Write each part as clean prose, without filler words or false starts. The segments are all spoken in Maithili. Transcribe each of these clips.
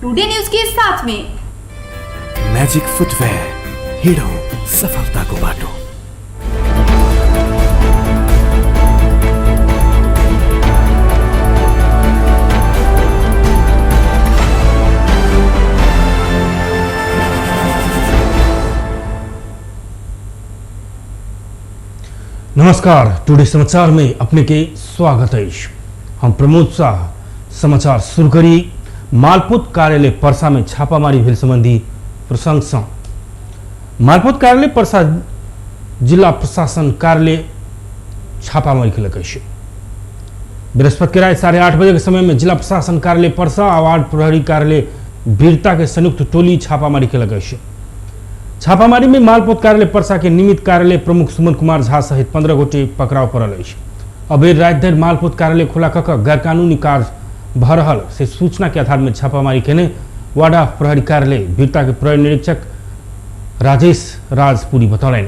टुडे न्यूज के साथ में। म्याजिक फुटवेयर, हिँडौँ सफलताको बाटो। नमस्कार, टुडे समाचार में अपने के स्वागत है। हम प्रमोद शाह। समाचार शुरू करी मालपोत कार्यालय परसा में छापामारी भेल संबंधी प्रसंग सँ। मालपोत कार्यालय परसा जिला प्रशासन कार्यालय छापामारी केलक अछि। बृहस्पति के रात 8:30 बजे के समय में जिला प्रशासन कार्यालय परसा आ वार्ड प्रहरी कार्यालय वीरता के संयुक्त टोली छापामारी केलक अछि। छापामारी में मालपोत कार्यालय परसा के निमित्त कार्यालय प्रमुख सुमन कुमार झा सहित 15 गोटे पकड़ाव पड़ल अछि। अबेर राति धरि मालपोत कार्यालय खुला कऽ गैरकानूनी कार्य भऽ रहल से सूचना के आधार में छापामारी केने वाडा प्रहरी कार्यालय वीरता के प्रहरी निरीक्षक राजेश राजपुरी बतौलनि।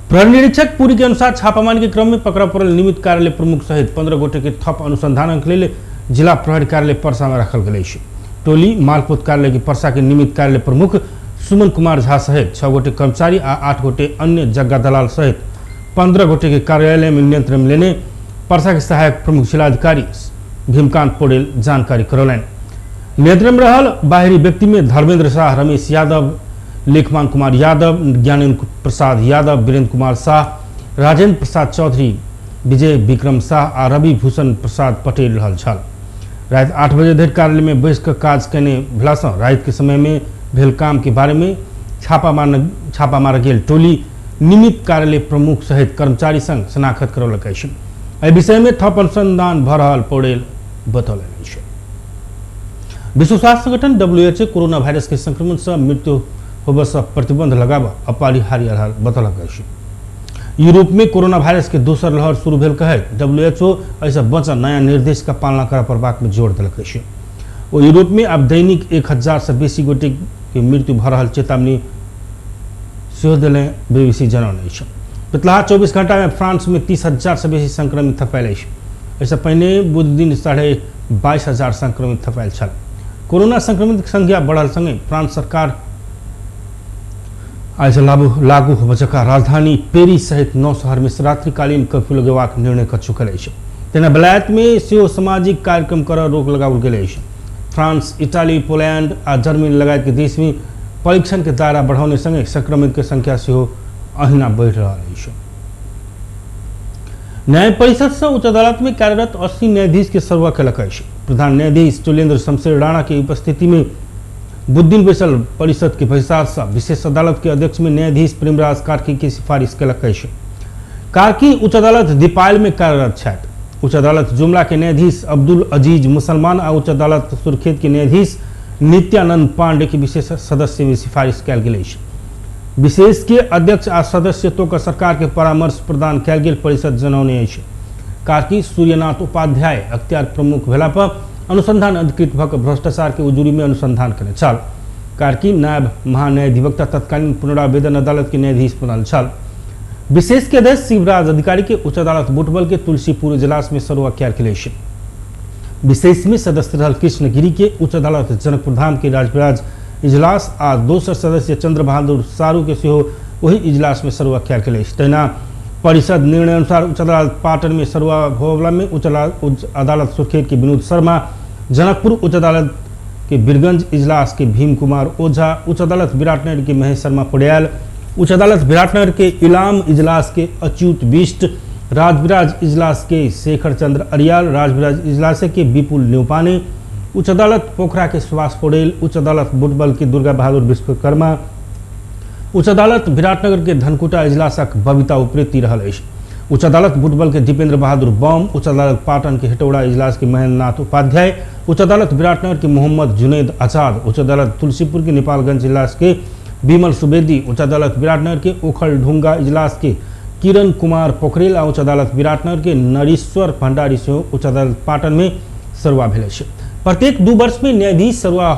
प्रहरी निरीक्षक पुरी के अनुसार छापामारी के क्रम में पकड़ा पड़ल निमित्त कार्यालय प्रमुख सहित 15 गोटे के थप अनुसंधानक लेल जिला प्रहरी कार्यालय परसा में रखल गेल अछि। टोली मालपोत कार्यालय के परसा के निमित्त कार्यालय प्रमुख सुमन कुमार झा सहित 6 गोटे कर्मचारी आ 8 गोटे अन्य जग्गा दलाल सहित 15 गोटे के कार्यालय में नियंत्रण में लेने परसा के सहायक प्रमुख जिलाधिकारी भीमकांत पौडेल जानकारी करौलनि। नियंत्रण में रहल बाहरी व्यक्ति में धर्मेंद्र शाह, रमेश यादव, लेखमान कुमार यादव, ज्ञानेन्द्र प्रसाद यादव, वीरेंद्र कुमार शाह, राजेंद्र प्रसाद चौधरी, विजय विक्रम शाह आ रवि भूषण प्रसाद पटेल रहल छल। राति 8 बजे धरि कार्यालय में बैस कऽ काज केने भेलासँ राति के समय में भेल काम के बारे में छापा मार गेल टोली निमित्त कार्यालय प्रमुख सहित कर्मचारी संग शनाखत करौलक अछि। एहि विषय में थप अनुसंधान भऽ रहल पौडेल बतौलनि अछि। विश्व स्वास्थ्य संगठन WHO corona virus के संक्रमण से मृत्यु होबय से प्रतिबंध लगाबऽ अपरिहार्य रहल बतौलक अछि। यूरोप में कोरोना वायरस के दोसर लहर शुरू भेल कहैत WHO एहिसँ बचऽ नया निर्देश के पालना करऽ पड़बाक में जोर देलक अछि। ओ यूरोप में आब दैनिक 1000 से बेसी गोटे के मृत्यु भऽ रहल चेतावनी सेहो देने बीबीसी जनौने अछि। पिछला 24 घंटा में फ्रांस में 30,000 से बेसी संक्रमित थपायल अछि। एहिसँ पहिने बुध दिन 22,500 संक्रमित थपायल छल। कोरोना संक्रमित संख्या बढ़ल संगे फ्रांस सरकार आइ से लागू होबय जकाँ राजधानी पेरिस सहित 9 शहर में रात्रिकालीन कर्फ्यू लगेबाक निर्णय कऽ चुकल अछि। तहिना बेलायत में सेहो सामाजिक कार्यक्रम कर रोक लगाओल गेल अछि। फ्रांस, इटाली, पोलैंड आ जर्मनी लगायत के देश में परीक्षण के दायरा बढ़ौने संगे संक्रमित के संख्या सेहो अहिना बढ़ि रहल अछि। न्याय परिषद से उच्च अदालत में कार्यरत 80 न्यायाधीश के सरुआ केलक अछि। प्रधान न्यायाधीश चोलेन्द्र शमशेर राणा के उपस्थिति में बुधदिन बैसल परिषद के बैसार से विशेष अदालत के अध्यक्ष में न्यायाधीश प्रेमराज कार्की के सिफारिश केलक अछि। कार्की उच्च अदालत दीपायल में कार्यरत छथि। उच्च अदालत जुमला के न्यायाधीश अब्दुल अजीज मुसलमान आ उच्च अदालत सुर्खेत के न्यायाधीश नित्यानंद पांडे के विशेष सदस्य में सिफारिश कयल गेल अछि। विशेष के अध्यक्ष आ सदस्यत्व के सरकार के परामर्श प्रदान कयल गेल परिषद जनौने अछि। कार्की सूर्यनाथ उपाध्याय अख्तियार प्रमुख भेला पर अनुसंधान अधिकृत भऽ कऽ भ्रष्टाचार के उजुरी में अनुसंधान केने छल। कार्की नायब महान्यायाधिवक्ता तत्कालीन पुनरावेदन अदालत के न्यायाधीश बनल छल। विशेष के अध्यक्ष शिवराज अधिकारी के उच्च अदालत बुटबल के तुलसीपुर इजलास में सरुआ कयल गेल अछि। विशेष में सदस्य रहल कृष्ण गिरी के उच्च अदालत जनकपुर धाम के राजविराज इजलास आ दोसर सदस्य चंद्र बहादुर सारू के सेहो ओहि इजलास में सरुआ कयल गेल अछि। तहिना परिषद निर्णय अनुसार उच्च अदालत पाटन में सरुआ होबला में उच्च अदालत सुर्खेत के विनोद शर्मा, जनकपुर उच्च अदालत के बीरगंज इजलास के भीम कुमार ओझा, उच्च अदालत विराटनगर के महेश शर्मा पड़ियाल, उच्च अदालत विराटनगर के इलाम इजलास के अच्युत बिष्ट, राजविराज इजलास के शेखर चंद्र अरियाल, राजविराज इजलास के विपुल न्यौपाने, उच्च अदालत पोखरा के सुभाष पौडेल, उच्च अदालत बुटबल के दुर्गा बहादुर विश्वकर्मा, उच्च अदालत विराटनगर के धनकुटा इजलासक बबीता उप्रेती रहल अछि। उच्च अदालत बुटबल के दीपेंद्र बहादुर बम, उच्च अदालत पाटन के हेटौड़ा इजलास के महेंद्र नाथ उपाध्याय, उच्च अदालत विराटनगर के मोहम्मद जुनेद आजाद, उच्च अदालत तुलसीपुर के नेपालगंज इजलास के विमल सुवेदी, उच्च अदालत विराटनगर के ओखलढुंगा इजलास के किरण कुमार पोखरेल आ उच्च अदालत विराटनगर के नरेश्वर भंडारी सेहो उच्च अदालत पाटन में सरुआ भेल अछि। प्रत्येक 2 वर्ष में न्यायाधीश सरुआ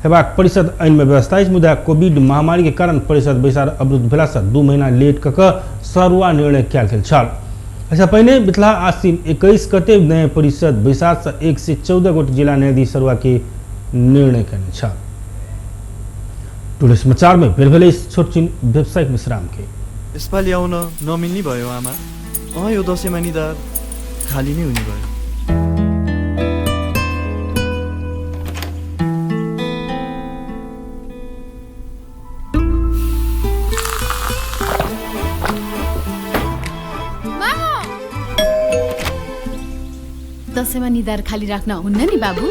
हेबाक परिषद ऐन में व्यवस्था अछि, मुदा कोविड महामारी के कारण परिषद बैसार अवरुद्ध भेला से 2 महीना लेट कऽ कऽ सरुआ निर्णय कयल गेल छल। एहिसँ पहिने बितला आश्विन 21 गते न्याय परिषद बैसार से 114 गोट जिला न्यायाधीश सरुआ के निर्णय केने छल। टुडे समाचार में बेल भेलै छोटचिन व्यावसायिक विश्राम के। यसपालि आउन नमिल्ने भयो आमा। अँ यो दसैँमा निधार खाली नै हुने भयो। दसैँमा निधार खाली राख्न हुन्न नि बाबु।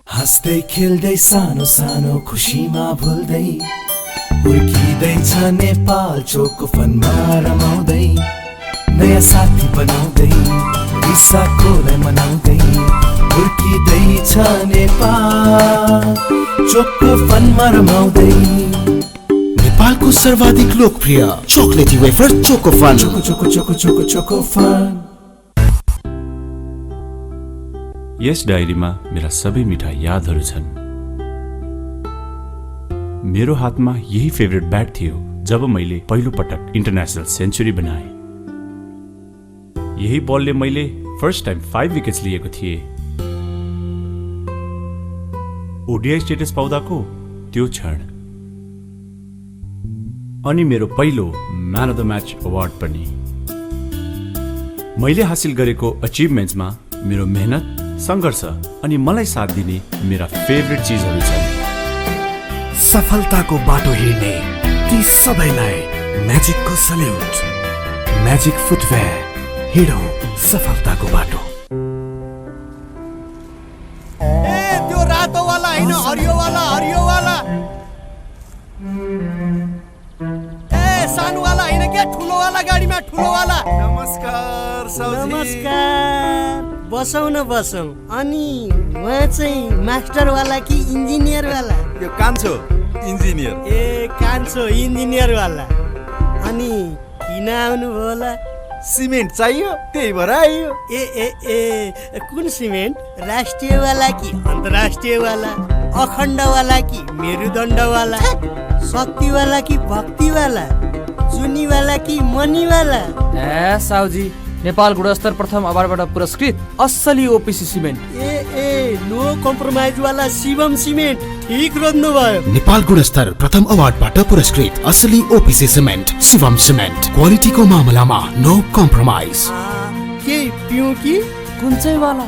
हाँस्दै खेल्दै सानो सानो खुसीमा भुल्दै हुर्किँदैछ नेपाल चोकोफनमा रमाउँदै नयाँ साथी बनाउँदै रिसाकोलाई मनाउँदै हुर्किँदैछ नेपाल चोकोफनमा रमाउँदै। नेपालको सर्वाधिक लोकप्रिय चोकलेटी wafer Chocofun. Choco choco choco choco Chocofun. यस डायरीमा मेरा सबै मिठा यादहरू छन्। मेरो हातमा यही फेभरेट ब्याट थियो जब मैले पहिलो पटक इन्टरनेसनल सेन्चुरी बनाएँ। यही बलले मैले फर्स्ट टाइम 5 विकेट्स लिएको थिएँ। ओडिआई स्टेटस पाउँदाको त्यो क्षण अनि मेरो पहिलो man of the match award पनि। मैले हासिल गरेको अचिभमेन्ट्समा मेरो मेहनत, सङ्घर्ष अनि मलाई साथ दिने मेरा फेभरेट चिजहरू छन्। सफलताको बाटो हिँड्ने ती सबैलाई म्याजिकको सल्युट। म्याजिक फुटवेयर, हिँडौँ सफलताको बाटो। ए त्यो रातोवाला होइन, हरियोवाला, हरियोवाला। ए सानोवाला होइन क्या, ठुलोवाला गाडीमा, ठुलोवाला। नमस्कार साउजी। नमस्कार, बसौँ न बसौँ। अनि उहाँ चाहिँ मास्टरवाला कि इन्जिनियरवाला? यो कान्छो इन्जिनियर। ए कान्छो इन्जिनियरवाला। अनि किन आउनुभयो होला? सिमेन्ट चाहियो त्यही भएर आइयो। ए ए ए कुन सिमेन्ट? राष्ट्रियवाला कि अन्तर्राष्ट्रियवाला? अखण्डवाला कि मेरुदण्डवाला? शक्तिवाला कि भक्तिवाला? जुनीवाला कि मनीवाला? ए साउजी, नेपाल गुणस्तर प्रथम अवार्डबाट पुरस्कृत असली ओपिसी सिमेन्ट। ए ए नो कम्प्रोमाइज वाला शिवम सिमेन्ट, ठिक रोज्नु भयो। नेपाल गुणस्तर प्रथम अवार्डबाट पुरस्कृत असली ओपिसी सिमेन्ट शिवम सिमेन्ट। क्वालिटीको मामलामा नो कम्प्रोमाइज। के पिउँ कि कुन चाहिँ वाला?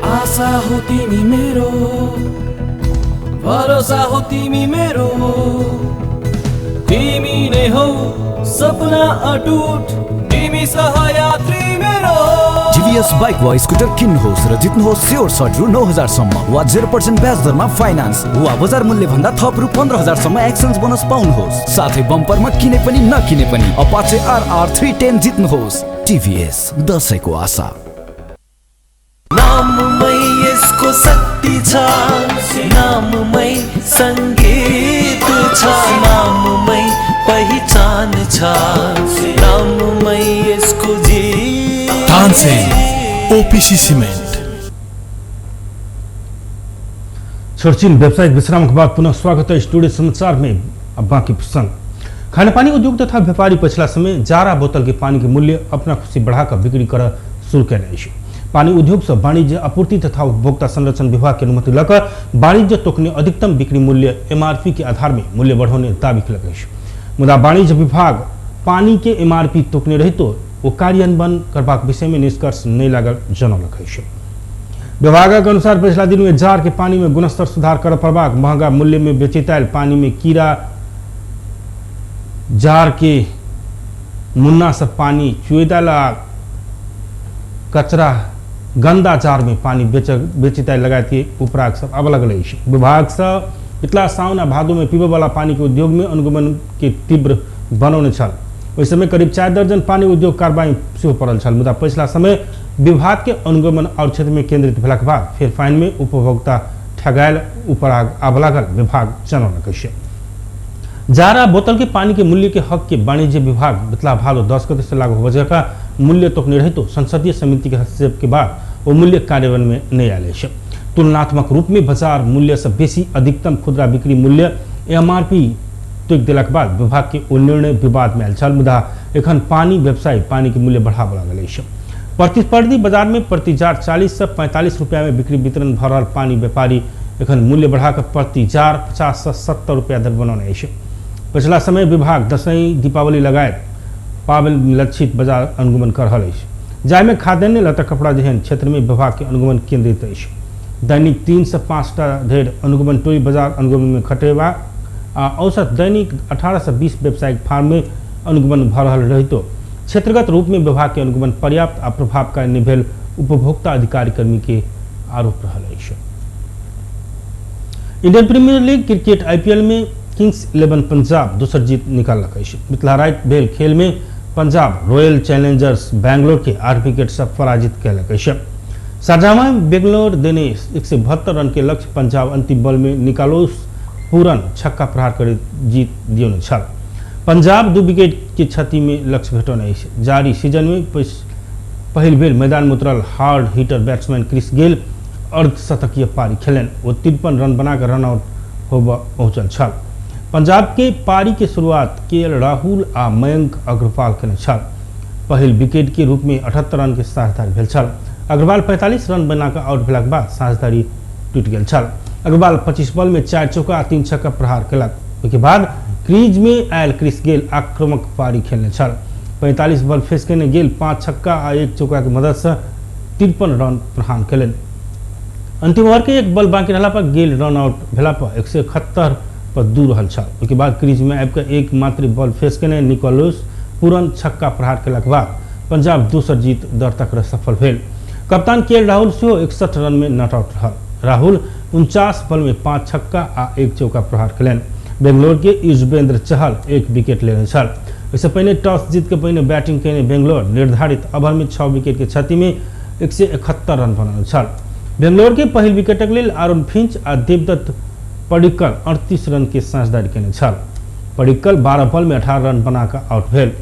आशा हो तिमी मेरो, भरोसा हो तिमी मेरो, तिमी नै हौ सपना अटुट, तिमी सहयात्री मेरो। टिभीएस बाइक वा स्कुटर किन्नुहोस् र जित्नुहोस् स्योर सर्ट रु 9000 सम्म वा 0% ब्याज दरमा फाइनान्स वा बजार मूल्य भन्दा थप रु 15000 सम्म एक्सचेन्ज बोनस पाउनुहोस्। साथै बम्परमा किने पनि नकिने पनि अपाचे आरआर 310 जित्नुहोस्। टिभीएस, दशैंको आशा। नाममै यसको शक्ति छ, नाममै संगीत छ, नाममै पहिचान छ, नाममै यसको जीत। Tansen OPC cement. छोटचिन व्यावसायिक विश्राम के बाद पुनः स्वागत है स्टूडियो समाचार में। अब बाकी प्रसंग। खानेपानी उद्योग तथा व्यापारी पिछला समय जारा बोतल के पानी के मूल्य अपना खुशी बढ़ाकर बिक्री कर शुरू कैने अछि। पानी उद्योग से वाणिज्य आपूर्ति तथा उपभोक्ता संरक्षण विभाग के अनुमति लकर वाणिज्य तोकने अधिकतम बिक्री मूल्य एमआरपी के आधार में मूल्य बढ़ौने दावी कयलक अछि। मुदा वाणिज्य विभाग पानी के एमआरपी तोकने रहितो ओ कार्यान्वयन करबाक विषय में निष्कर्ष नहीं लागल जनौलक अछि। विभागक अनुसार पिछला दिन में जार के पानी में गुणस्तर सुधार कर पड़बाक, महंगा मूल्य में बेचैतायल पानी में कीड़ा, जार के मुन्ना से पानी चुएदाल, कचरा गंदा जार में पानी बेचैतायल लगायत के उपराग सब आबऽ लगल अछि। विभाग से पिछला सावन आ भादो में पीबय वाला पानी के उद्योग में अनुगमन के तीव्र बनौने छल। ओहि समय करीब 4 दर्जन पानी उद्योग कार्रवाई सेहो पड़ल छल। मुदा पिछला समय विभाग के अनुगमन और क्षेत्र में केंद्रित भेलाक बाद फेर फाइन में उपभोक्ता ठगायल उपराग आबऽ लागल विभाग जनौलक अछि। जारा बोतल के पानी के मूल्य के हक के वाणिज्य विभाग बितला भादो 10 गते से लागू होबय जकाँ मूल्य तोकने रहितो संसदीय समिति के हस्तक्षेप के बाद वो मूल्य कार्यान्वयन में नहीं आयल अछि। तुलनात्मक रूप में बाजार मूल्य से बेसी अधिकतम खुदरा बिक्री मूल्य एमआरपी तोकि देलाक बाद विभाग के ओ निर्णय विवाद में आयल छल। मुदा एखन पानी व्यवसायी पानी के मूल्य बढ़ाबऽ लागल अछि। प्रतिस्पर्धी बाजार में प्रति जार 40 से 45 रुपया में बिक्री वितरण भऽ रहल पानी व्यापारी एखन मूल्य बढ़ाकऽ प्रति जार 50 से 70 रुपया धरि बनौने अछि। पछिला समय विभाग दसैँ दीपावली लगायत पाबनि लक्षित बाजार अनुगमन कऽ रहल अछि, जाहिमे खाद्यान्न लत्ता कपड़ा जेहन क्षेत्रमे विभाग के अनुगमन केंद्रित अछि। दैनिक 3 से 5 टा धरि अनुगमन टोली बाजार अनुगमन में खटेबा आ औसत दैनिक 18 से 20 व्यावसायिक फार्म में अनुगमन भऽ रहल रहितो क्षेत्रगत रूप में विभाग के अनुगमन पर्याप्त आ प्रभावकारी नहि भेल उपभोक्ता अधिकारी कर्मी के आरोप रहल अछि। Indian Premier League cricket IPL में किंग्स 11 पंजाब दोसर जीत निकाललक अछि। मिथिला राति भेल खेल में पंजाब रॉयल चैलेंजर्स बैंगलोर के 8 विकेट से पराजित कयलक अछि। शारजाह में बेंगलोर देने 172 रन के लक्ष्य पंजाब अंतिम बॉल में निकालोस पूरन छक्का प्रहार करैत जीत दियौने छल। पंजाब 2 विकेट के क्षति में लक्ष्य भेटौने अछि। जारी सीजन में पहिल बेर मैदान में उतरल hard hitter batsman Chris Gayle अर्धशतकीय पारी खेलनि। ओ 53 रन बनाकर रन आउट होबऽ पहुंचल छल। पंजाब के पारी के शुरुआत केएल राहुल आ मयंक अग्रवाल केने छल। पहिल विकेट के रूप में 78 रन के साझेदारी भेल छल। अग्रवाल 45 रन बनाकर आउट भेलाक बाद साझेदारी टूटि गेल छल। अग्रवाल 25 बॉल में 4 चौका आ 3 छक्का प्रहार केलक। ओहिके बाद क्रीज में आयल क्रिस गेल आक्रामक पारी खेलने छल। 45 बॉल फेस केने गेल 5 छक्का आ 1 चौका के मदद से 53 रन प्रहार केलनि। अंतिम ओवर के 1 बॉल बाकी रहला पर गेल रन आउट भेला पर 171 पर 2 रहल छल। ओहिके बाद क्रीज में आबि कऽ एक मात्र बॉल फेस केने निकोलस पूरन छक्का प्रहार केलाक बाद पंजाब दोसर जीत दर्ता करऽ सफल भेल। कप्तान के राहुल सेहो 61 रन में not out रहल। राहुल 49 बॉल में 5 छक्का आ 1 चौका प्रहार केलनि। बेंगलोर के युजवेंद्र चहल 1 विकेट लेने छल। ओहिसँ पहिने टॉस जीत के पहिने बैटिंग केने बेंगलोर निर्धारित ओवर में 6 विकेट के क्षति में 171 रन बनल छल। बेंगलोर के पहिल विकेटक लेल आरोन फिंच आ देवदत्त पडिक्कल 38 रन के साझेदारी केने छल। पडिक्कल 12 बॉल में 18 रन बनाकर आउट भेल।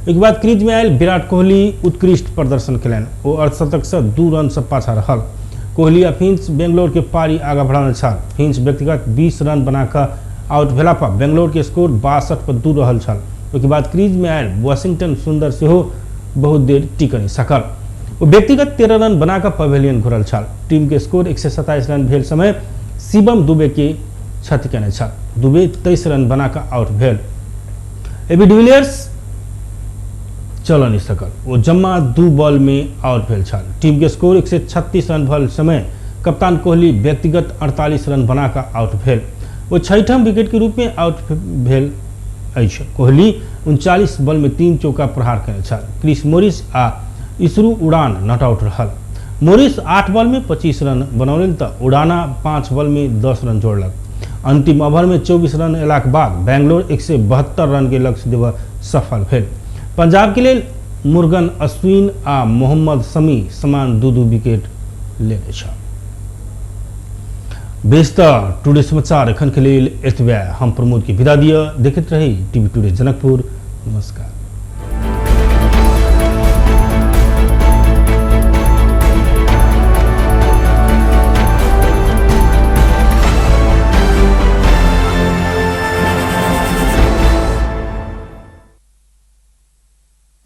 एक बाद क्रीज में आयल विराट कोहली उत्कृष्ट प्रदर्शन केलनि। ओ अर्धशतक से 2 रन से पाछा रहल। कोहली आ फिंच बेंगलोर के पारी आगा बढ़ाने छल। फिंच व्यक्तिगत 20 रन बनाकर आउट भेला पर बेंगलोर के स्कोर 62 पर 2 रहल छल। ओहिके बाद क्रीज में आयल वाशिंगटन सुंदर सेहो बहुत देर टिक नहि सकल। ओ व्यक्तिगत 13 रन बनाकर पवेलियन घुरल छल। टीम के स्कोर 127 रन भेल समय शिवम दुबे के क्षति केने छल। दुबे 23 रन बनाकर आउट भेल। एबी डिविलियर्स चल नहीं सकल। वो जम्मा 2 बॉल में आउट भेल छल। टीम के स्कोर 136 रन भेल समय कप्तान कोहली व्यक्तिगत 48 रन बनाकर आउट भेल। वो 6ठम विकेट के रूप में आउट भेल अछि। कोहली 39 बॉल में 3 चौका प्रहार केने छल। क्रिस मोरिस आ इसरू उड़ान not out रहल। मोरिस 8 बॉल में 25 रन बनौलनि तऽ उड़ाना 5 बॉल में 10 रन जोड़लक। अंतिम ओवर में 24 रन एलाक बाद बेंगलोर 172 रन के लक्ष्य देबऽ सफल भेल। पंजाब के लेल मुर्गन अश्विन आ मोहम्मद शमी समान 2-2 विकेट लेने छल। बेस तऽ टुडे समाचार एखन के लेल एतबे। हम प्रमोद के विदा दिअ। देखैत रही टीवी टुडे जनकपुर। नमस्कार।